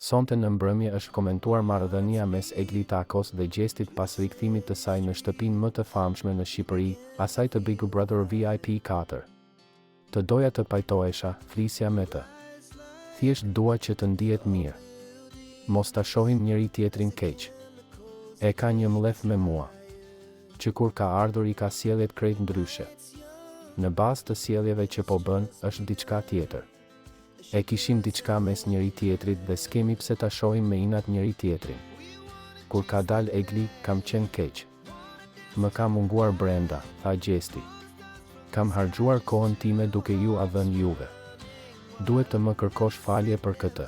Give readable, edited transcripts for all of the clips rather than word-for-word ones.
Sonte në mbrëmje është komentuar marrëdhënia mes Egli Takos dhe Gjestit pas rikthimit të saj në shtëpinë më të famshme në Shqipëri, asaj të Big Brother VIP katër. Të doja të pajtohesha, flisja me të. Thjesht dua që të ndihet mirë. Mos ta shohim njëri-tjetrin keq. E ka një mllef me mua. Që kur ka ardhur i ka sjelljet krejt ndryshe. Në bazë të sjelljeve që po bën, është diçka tjetër. E kishim diçka mes njëri-tjetrit dhe s'kemi pse ta shohim me inat njëri-tjetrin. Kur ka dalë Egli, kam qenë keq. Më ka munguar brenda, tha Gjesti. Kam harxhuar kohën time duke jua dhënë juve. Duhet të më kërkosh falje për këtë.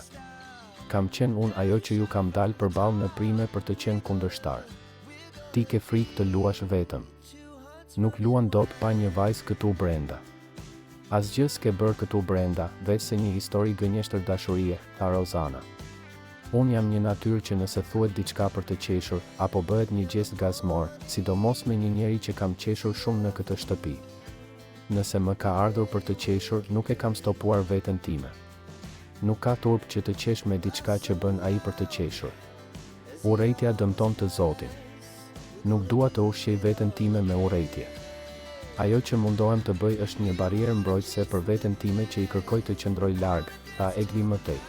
Kam qenë unë ajo që ju kam dalë përballë në prime për të qenë kundërshtar. Ti ke frikë të luash vetëm. Nuk luan dot pa një vajzë këtu brenda. Asgjë s'ke bërë këtu brenda, veçse një histori gënjeshtër dashurie, tha Rozana. Unë jam një natyrë që nëse thuhet diçka për të qeshur, apo bëhet një gjest gazmor, sidomos me një njeri që kam qeshur shumë në këtë shtëpi. Nëse më ka ardhur për të qeshur, nuk e kam stopuar veten time. Nuk ka turp që të qesh me diçka që bën ai për të qeshur. Urrejtja dëmton të zotin. Nuk dua të ushqej veten time me urrejtje. Ajo që mundohem të bëj është një barrierë mbrojtëse për veten time që i kërkoj të qëndroj larg, tha Egli më tej.